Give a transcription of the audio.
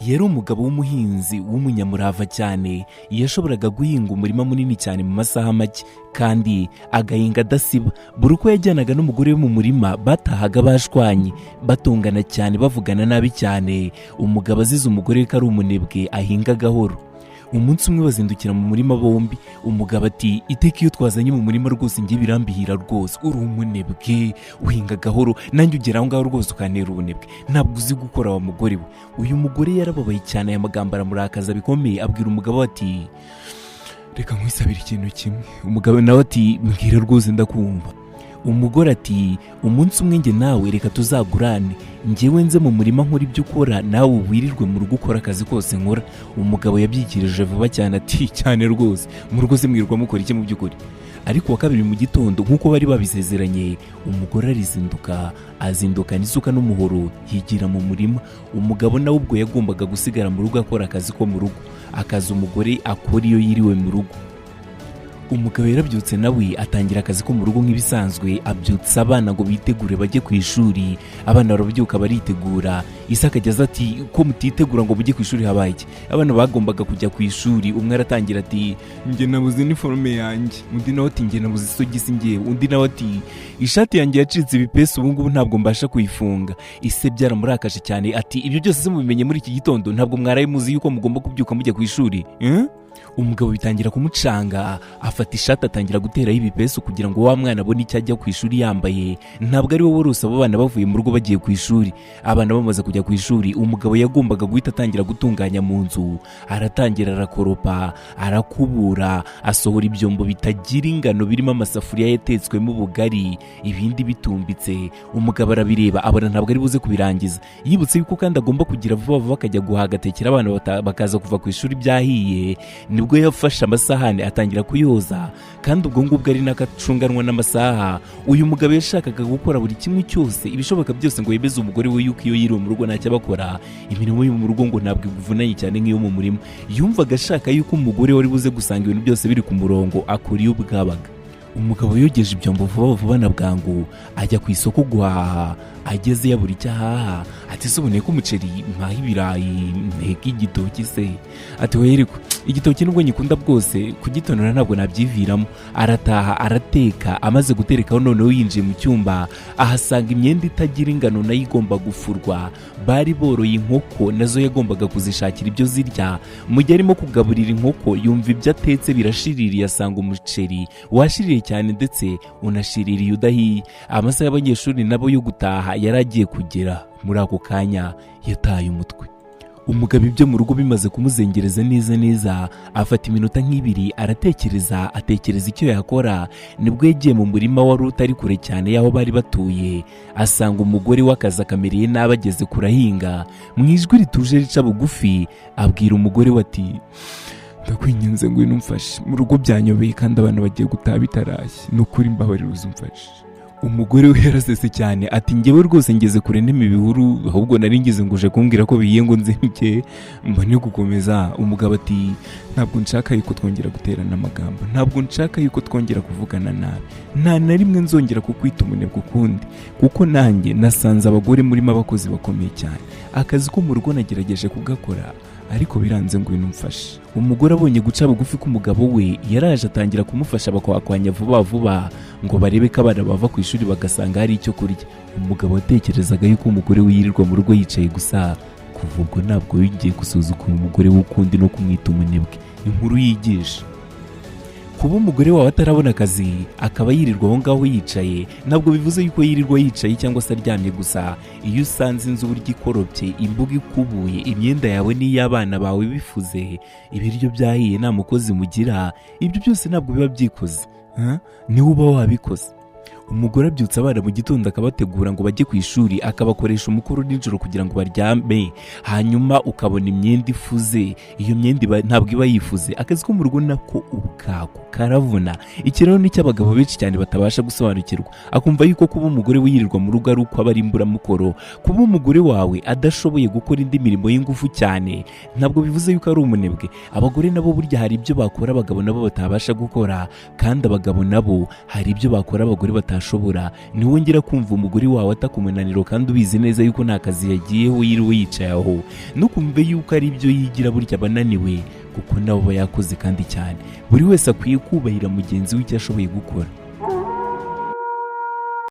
Yari umugabo w'umuhinzi w'umunyamurava cyane. Yashoboraga guhinga umurima munini cyane mu masaha make, kandi agahinga adasiba. Buri uko yajyanaga n'umugore we mu murima, batahaga bashwanye, batongana cyane, bavugana nabi cyane. Umugabo azize umugore we ko ari umunebwe, ahinga gahoro. Umunsi umwe bazindukira mu murima bombi. Umugabo ati: "Iteka iyo twazanye mu murima rwose njye birambihira. Rwose uri umunebwe, uhinga gahoro, nanjye ugera aho ngaho rwose ukantera ubunebwe. Ntabwo uzi gukora, wa mugore we." Uyu mugore yarababaye cyane, aya magambo aramurakaza bikomeye. Abwira umugabo ati: "Reka nkwisabire ikintu kimwe." Umugabo nawe ati: "Mbwira rwose, ndakumva." Umugore ati: "Umunsi umwe njye nawe reka tuzagurane, njyewe nze mu murima nkora ibyo ukora, nawe wirirwe mu rugo ukora akazi kose nkora." Umugabo yabyikirije vuba cyane ati: "Cyane rwose, mu rugo se mwirirwa mukora iki mu by'ukuri?" Ariko wa kabiri mu gitondo, nk'uko bari babisezeranye, umugore arizinduka, azindukana isuka n'umuhoro, yigira mu murima. Umugabo nawe ubwo yagombaga gusigara mu rugo akora akazi ko mu rugo, akazi umugore akora iyo yiriwe mu rugo. Umugabo yarabyutse, nawe atangira akazi ko mu rugo nk'ibisanzwe. Abyutsa abana ngo bitegure bajye ku ishuri. Abana barabyuka, baritegura. Ise akajya aza ati: "Ko mutitegura ngo mujye ku ishuri, habaye iki?" Abana bagombaga kujya ku ishuri. Umwe aratangira ati: "Njye nabuze iniforume yanjye." Undi nawe ati: "Njye nabuze isogisi ngewe." Undi nawe ati: "Ishati yanjye yacitse ibipesu, ubu ngubu ntabwo mbasha kuyifunga." Ise byaramurakaje cyane ati: "Ibyo byose se mubimenye muri iki gitondo? Ntabwo mwaraye muzi yuko mugomba kubyuka mujya ku ishuri, eh?" Umugabo bitangira kumucanga, afata ishati atangira guteraho ibipesu kugira ngo wa mwana abone icyo ajya ku ishuri yambaye. Ntabwo ari wowe wose, abo bana bavuye mu rugo bagiye ku ishuri. Abana bamaze kujya ku ishuri, umugabo yagombaga guhita atangira gutunganya mu nzu. Aratangira arakoropa, arakubura, asohora ibyombo bitagira ingano birimo amasafuriya yatetswemo ubugari, ibindi bitumbitse. Umugabo arabireba, abona ntabwo ari buze kubirangiza. Yibutse yuko kandi agomba kugira vuba vuba akajya guhaha, agatekera abana bakaza kuva ku ishuri byahiye. Nibwo yafashe amasahani atangira kuyoza, kandi ubwo ngubwo ari nako acunganwa n'amasaha. Uyu mugabo yashakaga gukora buri kimwe cyose, ibishoboka byose, ngo yemeze umugore we yuko iyo yiriwe mu rugo ntacyo abakora. Imirimo yo mu rugo ngo ntabwo ivunanye cyane nk'iyo mu murima. Yumvaga ashaka yuko umugore wari buze gusanga ibintu byose biri ku murongo, akora iyo bwabaga. Umugabo yogeje ibyombo vuba vuba na bwangu, ajya ku isoko guhaha. Ageze yabura icyo ahaha. Ati: "Se uboneye ko umuceri, mpaha ibirayi, nteka igitoki se?" Ati: "Oya, ariko igitoki nubwo nyikunda bwose, kugitonora ntabwo nabyiviramo." Arataha, arateka. Amaze guterekaho, noneho yinjiye mu cyumba, ahasanga imyenda itagira ingano nayo igomba gufurwa. Bari boroye inkoko, nazo yagombaga kuzishakira ibyo zirya. Mu gihe arimo kugaburira inkoko, yumva ibyo atetse birashiririye, asanga umuceri washiririye cyane, ndetse unashiririye udahiye. Amasaha y'abanyeshuri nabo yo gutaha yari agiye kugera. Muri ako kanya yataye umutwe. Umugabo ibyo mu rugo bimaze kumuzengereza neza neza, afata iminota nk'ibiri aratekereza, atekereza icyo yakora. Nibwo yagiye mu murima wari utari kure cyane y'aho bari batuye, asanga umugore w'akazi akamereye nabi, ageze kurahinga. Mu ijwi rituje rica bugufi abwira umugore we ati: "Ndakwinginze, ngwino umfashe, mu rugo byanyobeye kandi abana bagiye gutaha bitarashye. Ni ukuri mbabarira uze umfashe." Umugore we yarasetse cyane ati: "Njyewe rwose ngeze kure ntema ibihuru, ahubwo nari ngize ngo uje kumbwira ko bihiye ngo nzimuke mbone gukomeza." Umugabo ati: "Ntabwo nshaka yuko twongera guterana amagambo, ntabwo nshaka yuko twongera kuvugana nabi. Nta na rimwe nzongera kukwita umunebwe ukundi, kuko nanjye nasanze abagore murimo abakozi bakomeye cyane. Akazi ko mu rugo nagerageje kugakora ariko biranze, ngwino umfashe." Umugore abonye guca bugufi k'umugabo we, yaraje atangira kumufasha, bakwakwanya vuba vuba ngo barebe ko abana bava ku ishuri bagasanga hari icyo kurya. Umugabo watekerezaga yuko umugore we yirirwa mu rugo yicaye gusa, kuva ubwo ntabwo yongeye gusuzugura umugore we ukundi no kumwita umunebwe. Inkuru yigisha: kuba umugore wawe atarabona akazi akaba yirirwa aho ngaho yicaye, ntabwo bivuze yuko yirirwa yicaye cyangwa se aryamye gusa. Iyo usanze inzu uburyo ikoropye, imbuga ikubuye, imyenda yawe n'iy'abana bawe bifuze, ibiryo byahiye, nta mukozi mugira, ibyo byose ntabwo biba byikoze, niwe uba wabikoze. Umugore abyutsa abana mu gitondo, akabategura ngo bajye ku ishuri, akabakoresha umukoro nijoro kugira ngo baryame, hanyuma ukabona imyenda ifuze. Iyo myenda ntabwo iba yifuze. Akazi ko mu rugo nako ubwako karavuna. Iki rero nicyo abagabo benshi cyane batabasha gusobanukirwa. Akumva yuko kuba umugore we yirirwa mu rugo ari uko aba ari imburamukoro. Kuba umugore wawe adashoboye gukora indi mirimo y'ingufu cyane, ntabwo bivuze yuko ari umunebwe. Abagore nabo burya hari ibyo bakora abagabo nabo batabasha gukora, kandi abagabo nabo hari ibyo bakora abagore batashobora. yashobora. Ntiwongera kumva umugore wawe ataka umunaniro kandi ubizi neza yuko nta kazi yagiyeho, yiriwe yicaye aho. Ntukumve yuko ari ibyo yigira, burya aba ananiwe kuko nawe aba yakoze kandi cyane. Buri wese akwiye kubahira mugenzi we icyo ashoboye gukora.